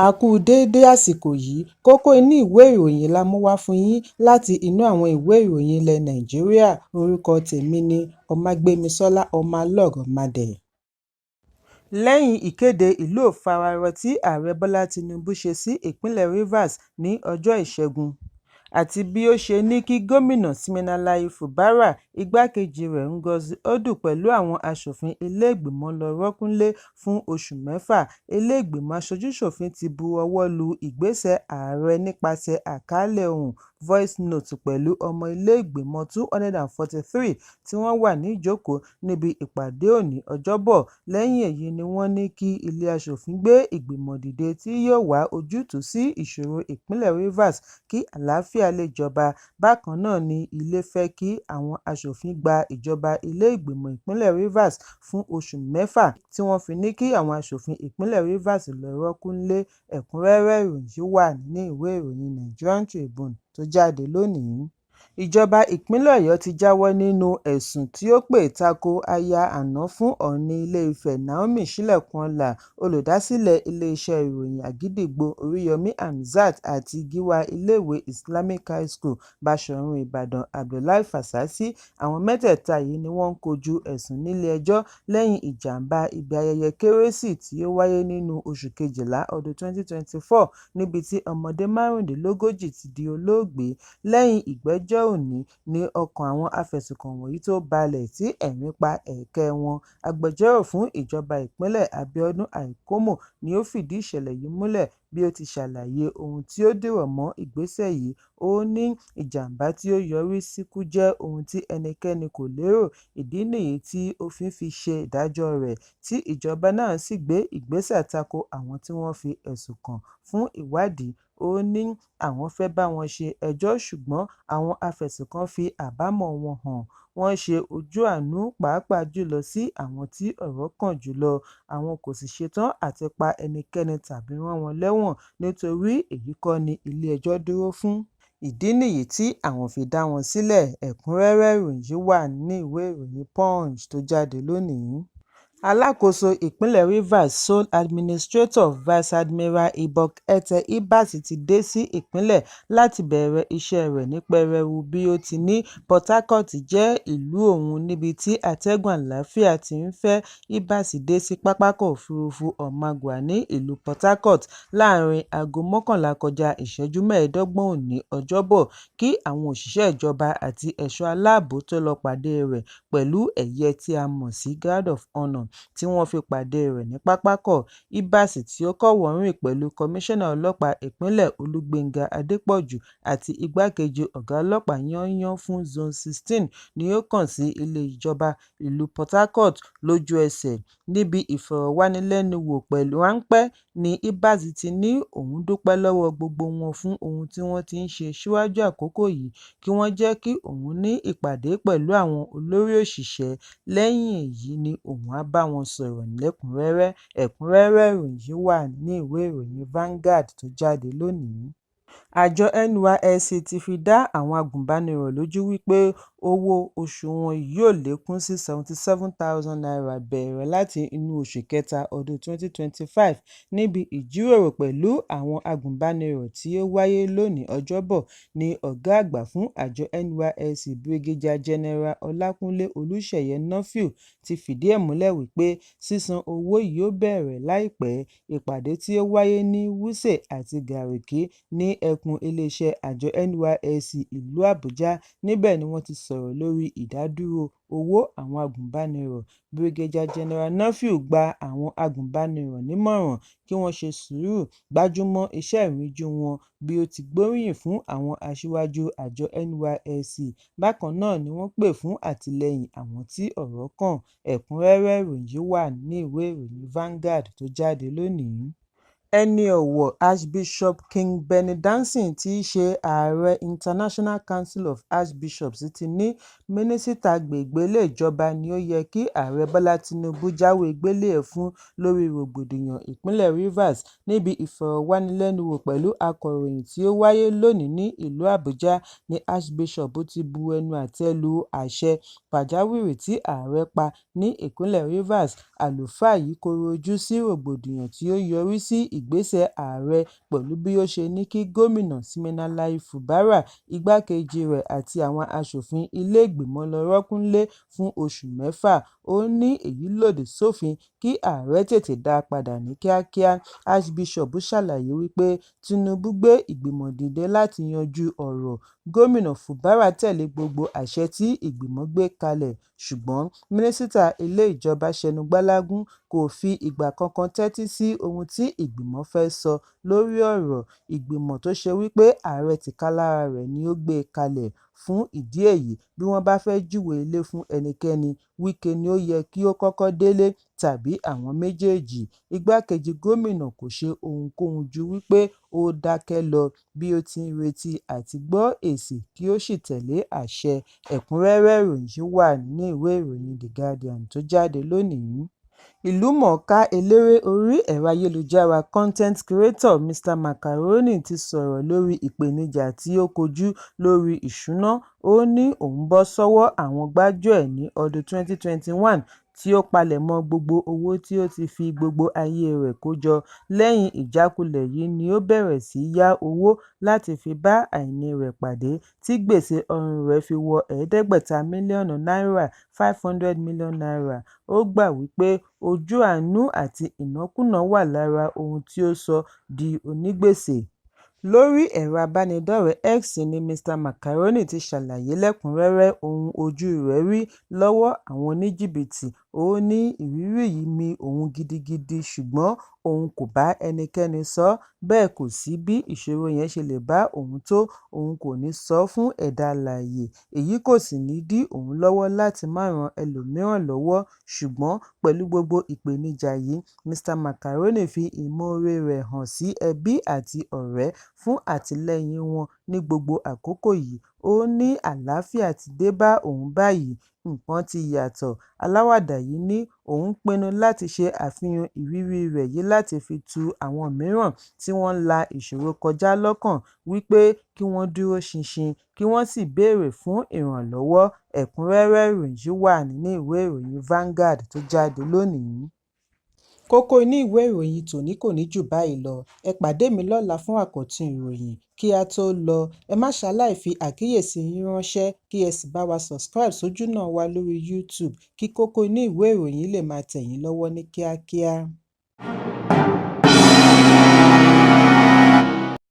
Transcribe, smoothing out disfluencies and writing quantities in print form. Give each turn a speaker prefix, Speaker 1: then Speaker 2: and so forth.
Speaker 1: A kú déédé àsìkò yìí. Kókó inú ìwé ìròyìn la mú wá fún yín láti inú àwọn ìwé ìròyìn ilẹ̀ Nàìjíríà. Orúkọ tèmi ni Ọmágbémisọ́lá Ọmọlọ́rọ̀mádé. Lẹ́yìn ìkéde ìlú ò fararọ tí Ààrẹ Bọ́lá Tinubu ṣe sí ìpínlẹ̀ Rivers ní ọjọ́ Ìṣẹ́gun, àti bí ó ṣe ní kí Gómìnà Siminalayi Fubara, igbákejì rẹ̀ Ngozi Odu pẹ̀lú àwọn aṣòfin ilé-ìgbìmọ̀ lọ rọ́kúnlé fún oṣù mẹ́fà, ilé-ìgbìmọ̀ aṣojú-ṣòfin ti bu ọwọ́ lu ìgbésẹ̀ ààrẹ nípasẹ̀ àkàálẹ̀ ohùn (voice note) pẹ̀lú ọmọ ilé-ìgbìmọ̀ 243 tí wọ́n wà níjókòó níbi ìpàdé òní Ọjọ́bọ̀. Lẹ́yìn èyí ni wọ́n ní kí ilé aṣòfin gbé ìgbìmọ̀ dìde tí yóò wá ojútùú sí ìṣòro ìpínlẹ̀ Rivers kí àlàáfíà lè jọba. Bákan náà ni ilé fẹ́ kí àwọn aṣòfin gba ìjọba ilé-ìgbìmọ̀ ìpínlẹ̀ Rivers fún oṣù mẹ́fà tí wọ́n fi ní kí àwọn aṣòfin ìpínlẹ̀ Rivers lọ rọ́kúnlé. Ẹ̀kúnrẹ́rẹ́ ìròyìn yìí wà nínú ìwé ìròyìn Nigerian Tribune tó jáde lónìí. Ìjọba ìpínlẹ̀ Ọ̀yọ́ ti jáwọ́ nínú ẹ̀sùn tí ó pè tako aya àná fún Ọọ̀ni Ilé-Ifẹ̀ Naomi Ṣílẹ̀kùnọlá, olùdásílẹ̀ iléeṣẹ́ ìròyìn Àgídìgbo Oríyọmí Hamzat àti gíwá iléèwé Islamic High School, Baṣọ̀run Ìbàdàn, Abdullahi Fásisì. Àwọn mẹ́tẹ̀ẹ̀ta yìí ni wọ́n ń kojú ẹ̀sùn nílé-ẹjọ́ lẹ́yìn ìjàm̀bá ibi ayẹyẹ Kérésì tí ó wáyé nínú oṣù kejìlá ọdún 2024 níbi tí ọmọdé 35 ti di olóògbé. Lẹ́yìn ìgbẹ́jọ́ òní ní ọkàn àwọn afẹ̀sùnkàn wọ̀nyí tó balẹ̀ tí ẹ̀rín pa ẹ̀kẹ́ wọn. Agbẹjọ́rò fún ìjọba ìpínlẹ̀ Abíọ́dún Àìkómó ní ó fìdí ìṣẹ̀lẹ̀ yìí múlẹ̀ bí ó ti ṣàlàyé ohun tí ó dìrọ̀ mọ́ ìgbésẹ̀ yìí. Ó ní ìjàm̀bá tí ó yọrí síkú jẹ́ ohun tí ẹnikẹ́ni kò lérò, ìdí nìyí tí òfin fi ṣe ìdájọ́ rẹ̀, tí ìjọba náà sì gbé ìgbésẹ̀ tako àwọn tí wọ́n fi ẹ̀sùn kàn fún ìwádìí. Ó ní àwọn fẹ́ bá wọn ṣe ẹjọ́ ṣùgbọ́n àwọn afẹ̀sùnkàn fi àbámọ̀ wọn hàn, wọ́n ṣe ojú àánú pàápàá jùlọ sí àwọn tí ọ̀rọ̀ kàn jùlọ, àwọn kò sì ṣetán àti pa ẹnikẹ́ni tàbí rán wọn lẹ́wọ̀n nítorí èyí kọ́ ni ilé-ẹjọ́ dúró fún. Ìdí nìyí tí àwọn fi dá wọn sílẹ̀. Ẹ̀kúnrẹ́rẹ́ ìròyìn yìí wà nínú ìwé ìròyìn Punch tó jáde lónìí. Alákòóso ìpínlẹ̀ Rivers Sole Administrator Vice Admiral Ibok-Ete Ibas ti dé sí ìpínlẹ̀ láti bẹ̀rẹ̀ iṣẹ́ rẹ̀ ní pẹrẹu bí ó ti ní Port Harcourt jẹ́ ìlú òun níbi tí atẹ́gùn àlàáfíà ti ń fẹ́. Ibas dé sí pápákọ̀ òfurufú Omagwa ní ìlú Port Harcourt láàárín aago 10:35 òní Ọjọ́bọ̀ kí àwọn òṣìṣẹ́ ìjọba àti ẹ̀ṣọ́ aláàbò tó lọ pàdé rẹ̀ pẹ̀lú ẹ̀yẹ tí a mọ̀ sí Guard of Honour tí wọ́n fi pàdé rẹ̀ ní pápákọ̀. Ibas tí ó kọ́wọ̀ọ́rìn pẹ̀lú Kọmíṣánná Ọlọ́pàá Ìpínlẹ̀ Olúgbénga Adépọ̀jù àti igbákejì ọ̀gá ọlọ́pàá yányán fún Zone 16 ní ó kàn sí ilé ìjọba ìlú Port Harcourt lójú-ẹsẹ̀. Níbi ìfọ̀rọ̀wánilẹ́nuwò ráńpẹ́ ní Ibas ti ní òun dúpẹ́ lọ́wọ́ gbogbo wọn fún ohun tí wọ́n ti ṣe síwájú àkókò yìí kí wọ́n jẹ́ kí òun ní ìpàdé pẹ̀lú àwọn olórí òṣìṣẹ́, lẹ́yìn èyí ni òun á bá wọn sọ̀rọ̀ lẹ́kùn-únrẹ́rẹ́. Ẹ̀kúnrẹ́rẹ́ ìròyìn yìí wà nínú ìwé ìròyìn Vanguard tó jáde lónìí. Àjọ NYSC ti fi dá àwọn agùnbánirọ̀ lójú wípé owó oṣù wọn yóò lékún sí ₦77,000 bẹ̀rẹ̀ láti inú oṣù kẹta ọdún 2025. Níbi ìjíròrò pẹ̀lú àwọn agùnbánirọ̀ tí ó wáyé lónìí Ọjọ́bọ̀ ní ọ̀gá àgbà fún àjọ NYSC Brigadier General Ọlákúnlé Olúṣèyẹ Nafiu ti fìdí ẹ̀ múlẹ̀ wípé sísan owó yìí yóò bẹ̀rẹ̀ láìpẹ́. Ìpàdé tí ó wáyé ní Wuse àti Garki ní ẹkùn iléeṣẹ́ àjọ NYSC ìlú Àbújá. Níbẹ̀ ni wọ́n ti sọ̀rọ̀ lórí ìdádúró owó àwọn agùnbánirọ̀. Brigadier General Nafiu gba àwọn agùnbánirọ̀ nímọ̀ràn kí wọ́n ṣe sùúrù gbájúmọ́ iṣẹ́ ìríjú wọn bí ó ti gbóríyìn fún àwọn aṣíwájú àjọ NYSC. Bákan náà ni wọ́n pè fún àtìlẹ́yìn àwọn tí ọ̀rọ̀ kàn. Ẹ̀kúnrẹ́rẹ́ ìròyìn yìí wà nínú ìwé ìròyìn Vanguard tó jáde lónìí. Ẹni-ọ̀wọ̀ Archbishop King Benny Thompson tí í ṣe ààrẹ International Council of Archbishops ti ní mínísítà gbégbèlé ìjọba ni ó yẹ kí Ààrẹ Bọ́lá Tinubu jáwé gbélé ẹ̀ fún lórí rògbòdìyàn ìpínlẹ̀ Rivers. Níbi ìfọ̀rọ̀wánilẹ́nuwò pẹ̀lú akọ̀ròyìn tí ó wáyé lónìí ní ìlú Àbújá ní Archbishop ti bu ẹnu àtẹ́ lu àṣẹ pàjáwìrì tí ààrẹ pa ní ìpínlẹ̀ Rivers. Àlùfáà yìí kọ̀rọ̀ ojú sí rògbòdìyàn tí ó yọrí sí ìgbésẹ̀ ààrẹ pẹ̀lú bí ó ṣe ní kí gómìnà Siminalayi Fubara, igbákejì rẹ̀ àti àwọn aṣòfin ilé-ìgbìmọ̀ lọ rọ́kùn nílé fún oṣù mẹ́fà. Ó ní èyí lòdì sófin, kí ààrẹ tètè dá a padà ní kíákíá. Archbishop ṣàlàyé wípé Tinubu gbé ìgbìmọ̀ dìde láti yanjú ọ̀rọ̀. Gómìnà Fubara tẹ̀lé gbogbo àṣẹ tí ìgbìmọ̀ gbé kalẹ̀, ṣùgbọ́n mínísítà ilé ìjọba ṣẹnu gbálágún, kò fi ìgbà kankan tẹ́tí sí ohun tí ìgbìmọ̀ fẹ́ sọ lórí ọ̀rọ̀. Ìgbìmọ̀ tó ṣe wípé ààrẹ tìkálára rẹ̀ ni ó gbé e kalẹ̀. Fún ìdí èyí, bí wọ́n bá fẹ́ júwe ilé fún ẹnikẹ́ni, Wike ni ó yẹ kí ó kọ́kọ́ délé tàbí àwọn méjèèjì. Igbákejì gómìnà kò ṣe ohunkóhun ju wípé ó dákẹ́ lọ bí ó ti ń retí àti gbọ́ èsì kí ó sì tẹ̀lé àṣẹ. Ẹ̀kúnrẹ́rẹ́ ìròyìn yìí wà nínú ìwé ìròyìn The Guardian tó jáde lónìí. Ìlúmọ̀ọ́ká eléré orí ẹ̀rọ ayélujára content creator Mr Macaroni ti sọ̀rọ̀ lórí ìpèníjà tí ó kojú lórí ìṣúná. Ó ní òun bọ́ sọ́wọ́ àwọn gbájúẹ̀ ní ọdún 2021 tí ó palẹ̀mọ́ gbogbo owó tí ó ti fi gbogbo ayé rẹ̀ kó jọ. Lẹ́yìn ìjákulẹ̀ yìí ni ó bẹ̀rẹ̀ sí í yá owó láti fi bá àìní rẹ̀ pàdé, tí gbèsè ọrùn rẹ̀ fi wọ 500 mílíọ̀nù náírà ₦500 million. Ó gbà wípé ojú àánú àti ìnákúnàá wà lára ohun tí ó sọ ọ́ di onígbèsè. Lórí ẹ̀rọ abánidọ́rẹ̀ẹ́ X ní Mr Macaroni ti ṣàlàyé lẹ́kùnrẹ́rẹ́ ohun ojú rẹ̀ rí lọ́wọ́ àwọn oníjìbìtì. Ó ní ìrírí yìí mi òun gidigidi ṣùgbọ́n òun kò bá ẹnikẹ́ni sọ ọ́, bẹ́ẹ̀ kò sí bí ìṣòro yẹn ṣe lè bá òun tó, òun kò ní í sọ fún ẹ̀dá alààyè, èyí kò sì ní dí òun lọ́wọ́ láti má ran ẹlòmíràn lọ́wọ́. Ṣùgbọ́n pẹ̀lú gbogbo ìpèníjà yìí, Mr Macaroni fi ìmoore rẹ̀ hàn sí ẹbí àti ọ̀rẹ́ fún àtìlẹ́yìn wọn ní gbogbo àkókò yìí. Ó ní àlàáfíà ti dé bá òun báyìí, nǹkan ti yàtọ̀. Aláwàdà yìí ní òun pinnu láti ṣe àfihàn ìrírí rẹ̀ yìí láti fi tu àwọn mìíràn tí wọ́n ń la ìṣòro kọjá lọ́kàn wípé kí wọ́n dúró ṣinṣin kí wọ́n sì béèrè fún ìrànlọ́wọ́. Ẹ̀kúnrẹ́rẹ́ ìròyìn yìí wà nínú ìwé ìròyìn Vanguard tó jáde lónìí. Kókó inú ìwé ìròyìn tòní kò ní jù báyìí lọ. Ẹ pàdé mi lọ́la fún àkọ́tún ìròyìn. Kí á tó lọ, ẹ má ṣaláì fi àkíyèsí yín ránṣẹ́ kí ẹ sì bá wa subscribe sójúnà wa lórí YouTube kí kókó inú ìwé ìròyìn lè máa tẹ̀ yín lọ́wọ́ ní kíákíá.